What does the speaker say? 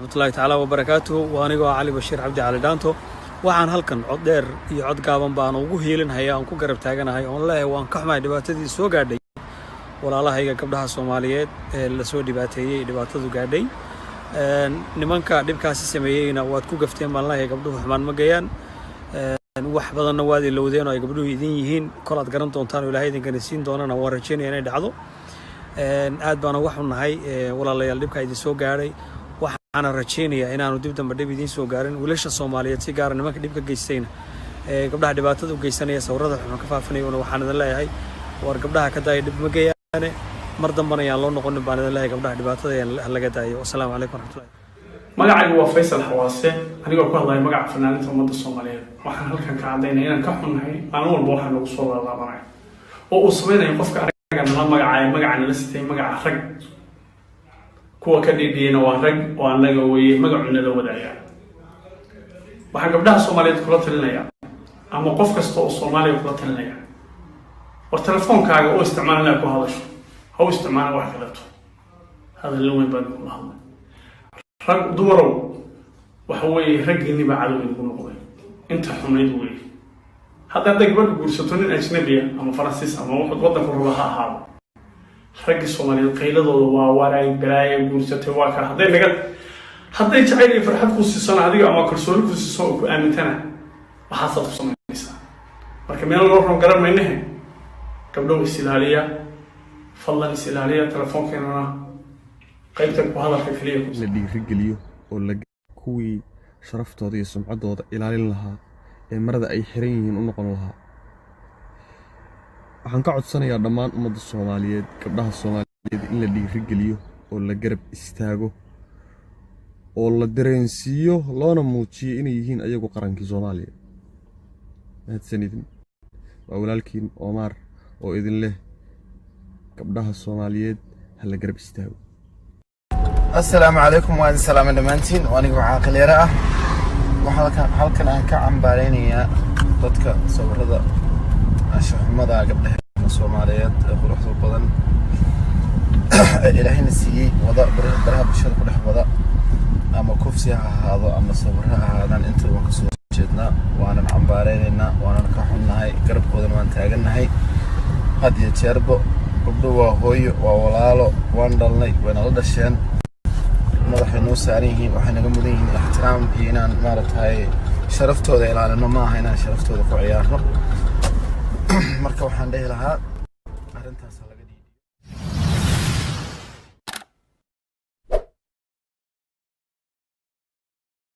Waraxmatullahi tacaala wabarakaatuhu. Waa anigoo Cali Bashiir Cabdi Cali Dhaanto. Waxaan halkan cod dheer iyo cod gaaban baan ugu hiilinhaya, aan ku garab taaganahay, oon leeyahay waan ka xumahay dhibaatadii soo gaadhay walaalahayga gabdhaha Soomaaliyeed ee lasoo dhibaateeyey, dhibaatadu gaadhay. Nimanka dhibkaasi sameeyeyna waad ku gafteen baan leeyahay. Gabdhuhu xumaan ma gayaan, wax badanna waad ilowdeen oo ay gabdhuhu idin yihiin. Kol aad garan doontaan oo Ilaahay idinkana siin doonana waan rajaynaya inay dhacdo. Aad baana uga xunnahay, walaalayaal, dhibkaa idin soo gaadhay. Waxaana rajaynayaa inaanu dib dambe dhib idiin soo gaarin wiilasha Soomaaliyeed, si gaara nimanka dhibka geystayna, gabdhaha dhibaatada u geysanaya, sawirada xun ka faafinayona, waxaan idin leeyahay war gabdhaha ka daaya, dhib ma geeyaane. Mar dambana yaan loo noqonin baan idin leeyahay. Gabdhaha dhibaatada laga daayo. Wasalaamu calaykum waraxmatullahi. Magacaygu waa Faysal Xawaase. Anigoo ku hadlaya magaca fanaaniinta ummadda Soomaaliyeed, waxaan halkan ka caddaynaya inaan ka xunnahay maalin walba waxaa nagu soo laalaabanaya oo uu samaynayo qofka anaga nala magacaaya, magaca nala sitay, magaca rag. Kuwa ka dhiidhiyeyna waa rag oo annaga weeye, magacu nala wadaagaa. Waxaan gabdhaha Soomaaliyeed kula talinayaa, ama qof kasta oo Soomaaliya kula talinaya, war telefoonkaaga oo isticmaal inaad ku hadasho, ha u isticmaalin wax kaleeto. Hadalin weyn baan kula hadlay. Rag, dumarow, waxa weeye raggiinni baa cadow idinku noqday, inta xumayd weeye. Hadda hadday gabadha guursato nin ajnabiya ama Faransiis ama wuxuu waddanku raba ha ahaado, raggii Soomaaliyeed qayladooda waa waray, balaaya guursatay, waa ka hadday naga hadday jacayl iyo farxad ku siisana adiga ama kalsooni ku siiso oo ku aamintana, waxaasaad ku samaynaysaa. Marka meel loo ron garan maynehe. Gabdhow, is ilaaliya, fadlan is ilaaliya. Telefoonkeenana qaybta ku hadalka keliya ku la dhiirigeliyo oo la kuwii sharaftooda iyo sumcaddooda ilaalin lahaa ee marada ay xiran yihiin u noqon lahaa. Waxaan ka codsanayaa dhammaan ummadda Soomaaliyeed, gabdhaha Soomaaliyeed in la dhiirigeliyo oo la garab istaago oo la dareensiiyo, loona muujiyo inay yihiin ayagu qarankii Soomaaliya. Mahadsanidin. Waa walaalkiin Oomaar oo idin leh gabdhaha Soomaaliyeed ha la garab istaago. Assalaamu calaykum, waa idin salaamay dhammaantiin. Aniga waxaa khaliire ah. Waxaa halkan aan ka cambaareynayaa dadka sawirada anshaxumada gabdhaheena Soomaaliyeed ee quruxda badan ee Ilaahayna siiyey wada baraha bulshada ku dhex wada, ama kufsi ha ahaado ama sawirro ha ahaadaan. Inta waan kasoo jeednaa, waanan cambaareynayna, waanan ka xunnahay, garabkoodana waan taagannahay had iyo jeerbo. Gabdho waa hooyo, waa walaalo, waan dhalnay, wayna la dhasheen, madaxay noo saaran yihiin. Waxay naga mudan yihiin ixtiraam iyo inaan maaragtay sharaftooda ilaalino, ma aha inaan sharaftooda ku ciyaarno. Marka waxaan dhihi lahaa